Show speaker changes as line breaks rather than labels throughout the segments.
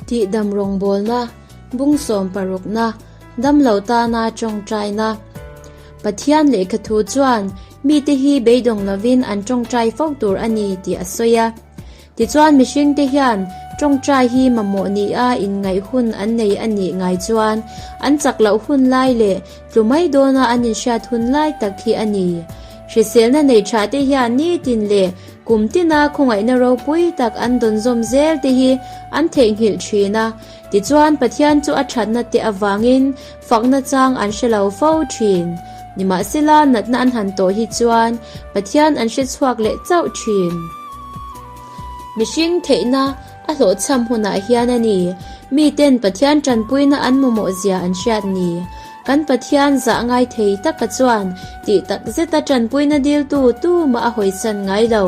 Tihdam rawngbawlna, bung sawmparukna, damlo tana tawngtaina. Pathian lehkhathu chuan mite hi beidawng lovin an tawngtai fo tur a ni tih a sawi a. Tichuan mihringte hian tawngtai hi mamawh nia inngaih hun an nei a nih ngai chuan an chak loh hun lai leh tlu mai dawna an inhriat hun lai tak hi a ni. Hriselna nei tha te hian nitin leh kum tina khawngaihna ropui tak an dawn zawm zel te hi an theihnghilh thin a, tichuan Pathian chu a thatna te avangin fakna chang an hre lo fo thin. Nimahsela natna an han tawh hi chuan Pathian an hre chhuak leh chauh thin. Mihring theihna a hlawhchham hunah hian a ni, miten Pathian tanpuina an mamawh zia an hriat ni. Kan Pathian zah ngai thei taka chuan tih tak zeta tanpuina diltu tumah a hawisan ngai lo.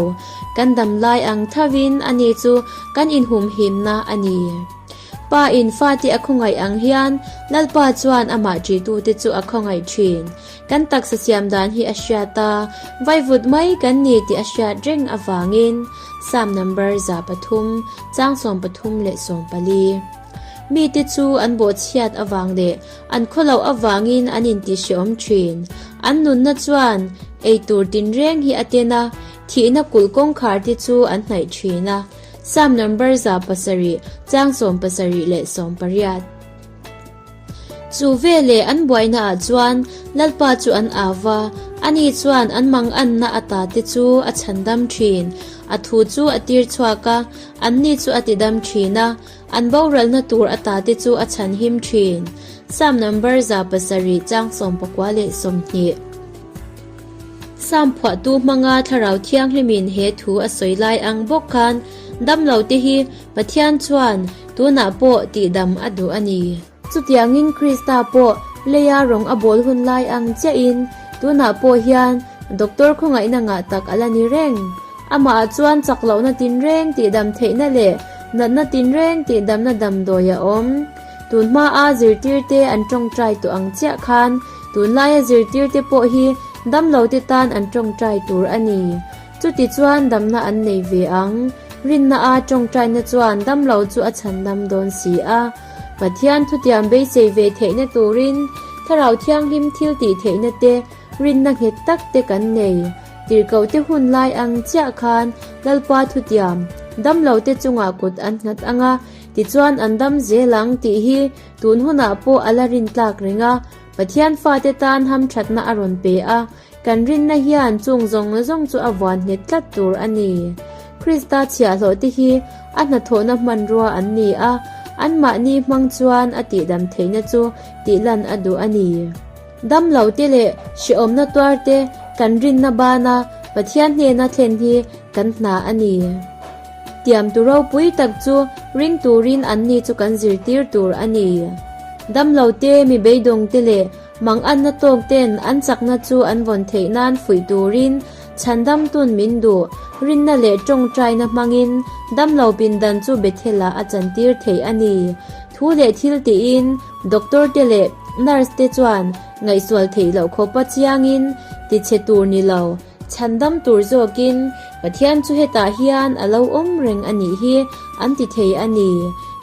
Kan dam lai ang thovin ani chu kan inhumhimna a ni. Pa in fate a khawngaih ang hian Lalpa chuan amah ṭihtute chu a khawngaih ṭhin. Kan taksa siam dan hi a hriat a, vaivut mai kan ni tih a hriat reng avangin Psalm number 3, chang 34 leh 14. Mite chu an bawhchhiat avang leh an khawloh avangin an intihhrehawm ṭhin. An nunna chuan ei tur tinreng hi a ten a, thihna kulh kawngkhar te chu an hnaih ṭhin a. Psalm number 7, chang 70 leh 18. Chu veleh an buainaah chuan Lalpa chu an au va, ani chuan an manganna ata te chu a chhandam thin. A thu chu a tir chhuak a, anni chu a tidam thin a, an boralna tur ata te chu a chhanhim thin. Psalm number 7, chang 19 leh 20. Psalm phuahtu hmanga Thlarau Thianghlimin he thu a sawi lai ang bawk khan damlo te hi Pathian chuan tunah pawh tihdam a duh a ni. Chutiangin Krista pawh leia rawng a bawl hun lai ang chiahin tunah pawh hian doctor khawngaihna ngah tak a la ni reng. Amahah chuan chak lohna tinreng tihdam theihna leh natna tinreng tihdamna damdawi a awm. Tun hmaa zirtirte an tawngtai tawh ang chiah khan tunlaia zirtirte pawh hi damlote tan an tawngtai tur a ni. Chuti chuan damna an nei ve ang. Rinna a tawngtaina chuan damlo chu a chhandam dawn si a. Pathian thutiam beisei ve theihna turin Thlarau Thianghlim thil tih theihna te, rinna nghet tak te kan nei. Tirhkohte hun lai ang chiah khan Lalpa thutiam, damlote chungah kut an nghat ang a, Tichuan an dam zel ang tih hi tun hunah pawh a la rin tlak reng a, Pathian fate tan hamthatna a rawn pe a, kan rinna hian chung zawng zawng chu a vuan nghet tlat tur a ni. Krista chhiahhlawhte hi a hnathawhna hmanrua an ni a, anmahni hmang chuan a tihdam theihna chu tihlan a duh a ni. Damlote leh hrehawmna tuarte kan rinna bana Pathian hnena thlen hi kan hna a ni. Tiam tu ropui tak chu ring turin anni chu kan zirtir tur a ni. Damlote, mi beidawngte leh manganna tawk ten an chakna chu an vawn theih nan fuih turin chhandamtun min duh. Rinna leh tawngtaina hmangin damlo pindan chu Bethel-ah a chantir theih a ni. Thu leh thil tiin Doctor te leh nurse te chuan ngaihsual theih loh khawpa chiangin tichhe tur ni lo, chhandam tur zawkin Pathian chu hetah hian a lo awm reng a nih hi an ti thei a ni.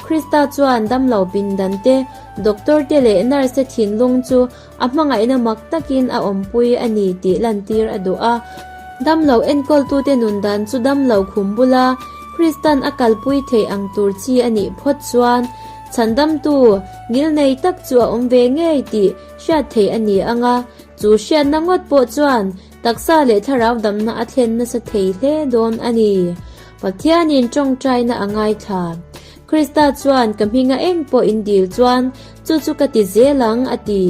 Krista chuan damlo pindan te, doctor te leh nurse te thinlung chu a hmangaihna mak takin a awmpui a ni tih lantir a duh a. Damlo enkawltute nun dan chu damlo khum bula Kristan a kalpui theih ang tur chi a nih phawt chuan Chhandamtu ngilnei tak chu a awm ve ngei tih hriat theih a ni ang a, chu hriatna ngawt pawh chuan taksa leh thlarau damna a thlen nasa thei hle dawn a ni. Pathianin tawngtaina a ngaithla. Krista chuan ka hminga eng pawh in dil chuan chu chu ka ti zel ang a ti.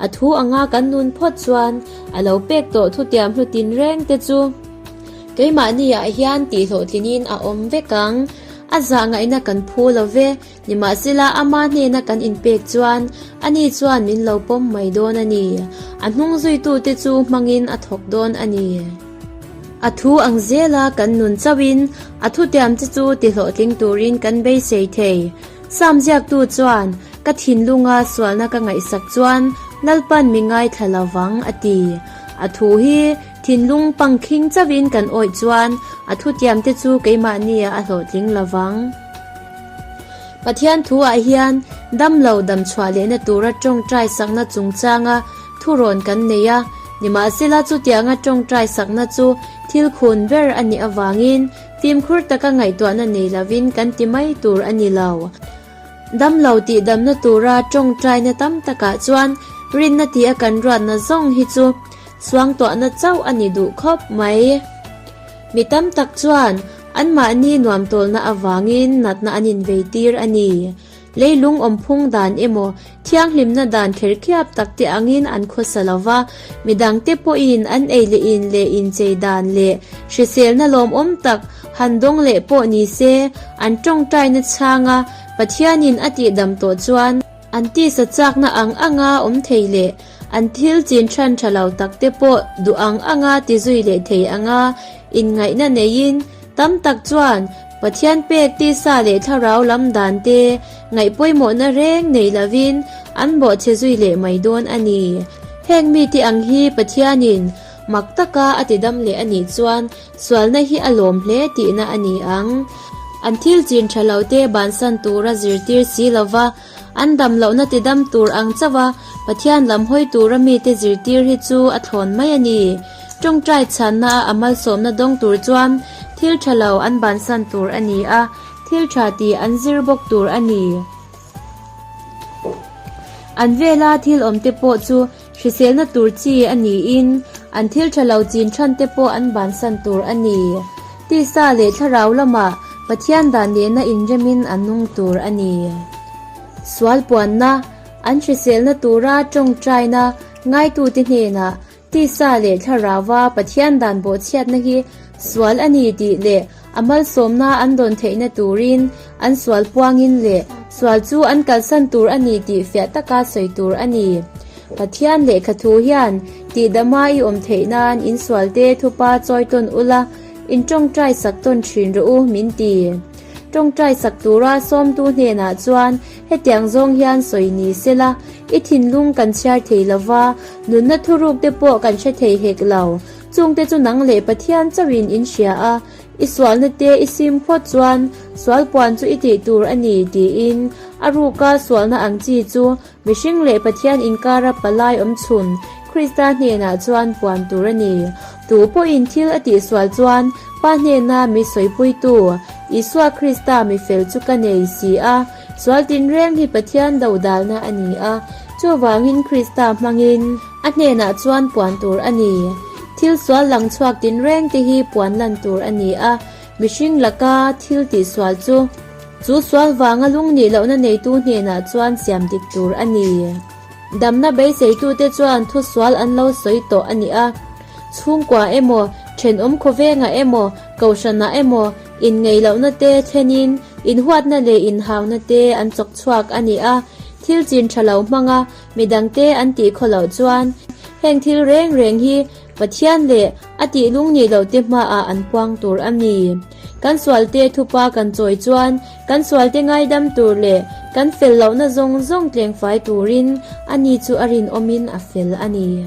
A thu anga kan nun phawt chuan a lo pek tawh thutiam hlutin reng te chu keimahni ah hian tihhlawhtlinin a awm vek ang. A zah ngaihna kan phu lo ve, nimahsela ama hnena kan inpek chuan ani chuan min lo pawm mai dawn a ni. A hnung zuitute chu hmangin a thawk dawn a ni. A thu ang zela kan nun chauhin a thutiam che chu tihlawhtling turin kan beisei thei. Sam ziaktu chuan, Ka thinlunga sualna ka ngaihsak chuan Lalpan mi ngaithla lo vang, a ti. A thu hi thinlung pangkhing chauhin kan awih chuan a thutiamte chu keimahnia a hlawhtling lo vang. Pathian thu-ah hian damlo damchhuah lehna tura tawngtai sakna chungchanga thurawn kan nei a, nimahsela chutianga tawngtai sakna chu thil khun ber a nih avangin fimkhur taka ngaihtuahna nei lovin kan ti mai tur a ni lo. Damlo tih damna tura tawngtaina tam takah chuan rinna tih a kan ruatna zawng hi chu suangtuahna chauh a ni duh khawp mai. Mi tam tak chuan anmahni nuamtawlna avangin natna an inveitir a ni. Leilung awmphung dan emaw, thianghlimna dan kherkhiap tak te angin an khawsa lo va, midangte pawhin an ei leh in leh inchei dan leh hriselna lawmawm tak han dawng leh pawh ni se, an tawngtaina chhanga Pathianin a tihdam tawh chuan an tisa chakna ang anga awm thei leh an thil chin than tha lo tak te pawh duh ang anga ti zui leh thei anga inngaihna neiin tam tak chuan Pathian pek tisa leh thlarau lam dan te ngaih pawimawhna reng nei lovin an bawhchhe zui leh mai dawn a ni. Heng mite ang hi Pathianin mak taka a tidam leh a nih chuan sualna hi a lawm hle tihna a ni ang. An thil chin tha lo te bansan tura zirtir si lova An dam lohna ti dam tur ang chauh a, Pathian lam hawi tura mite zirtir hi chu a thlawn mai a ni. Tawngtai chhanna a a malsawmna dawng tur chuan thil tha lo an bansan tur a ni a, thil tha tih an zir bawk tur a ni. An vela thil awmte pawh chu Hriselna tur chi a niin, an thil tha lo chin than te pawh an bansan tur a ni. Tisa leh thlarau lamah Pathian dan nena inremin an nung tur a ni. Sual puanna, an hriselna tura tawngtaina ngaitute hnenah tisa leh thlaraua Pathian dan bawhchhiatna hi sual a ni tih leh a malsawmna an dawn theihna turin an sual puangin leh sual chu an kalsan tur a ni tih fiah taka sawi tur a ni. Pathian lehkha thu hian tihdama i awm theih nan in sualte thupa chawi tawn ula, in tawngtai sak tawn thin rawh u min ti. Tawngtai sak tura sawmtu hnenah chuan hetiang zawng hian sawi ni sela, i thinlung kan chhiar thei lova, nunna thuruk te pawh kan hre thei hek lo. Chungte chu nang leh Pathian chauhin in hria a, i sualna te i sim phawt chuan sual puan chu i tih tur a ni tiin a ruka sualna ang chi chu mihring leh Pathian inkara palai awm chhun Krista hnenah chuan puan tur a ni. Tu pawhin thil a tih sual chuan Pa hnena mi sawipuitu Isua Krista mi fel chu ka nei si a, sual tinreng hi Pathian dodalna a ni a, chuvangin Krista hmangin A hnenah chuan puan tur a ni. Thil sual lang chhuak tinreng te hi puan lan tur a ni a, mihring laka thil tihsual chu chu sual vanga lungnih lohna neitu hnenah chuan siam dik tur a ni. Damna beiseitute chuan thu sual an lo sawi tawh a ni a, chhungkua emaw, thenawm khawvengah emaw, kohhranah emaw inngeih lohna te thlenin inhuatna leh inhauna te an chawk chhuak a ni a, thil chin tha lo hmanga Midangte an tih khaw loh chuan heng thil reng reng hi Pathian leh a tih lung nih loh te hmaah an puang tur a ni. Kan sualte thupa kan chawi chuan kan sualte ngaidam tur leh kan fel lohna zawng zawng tlengfai turin ani chu a rinawmin a fel a ni.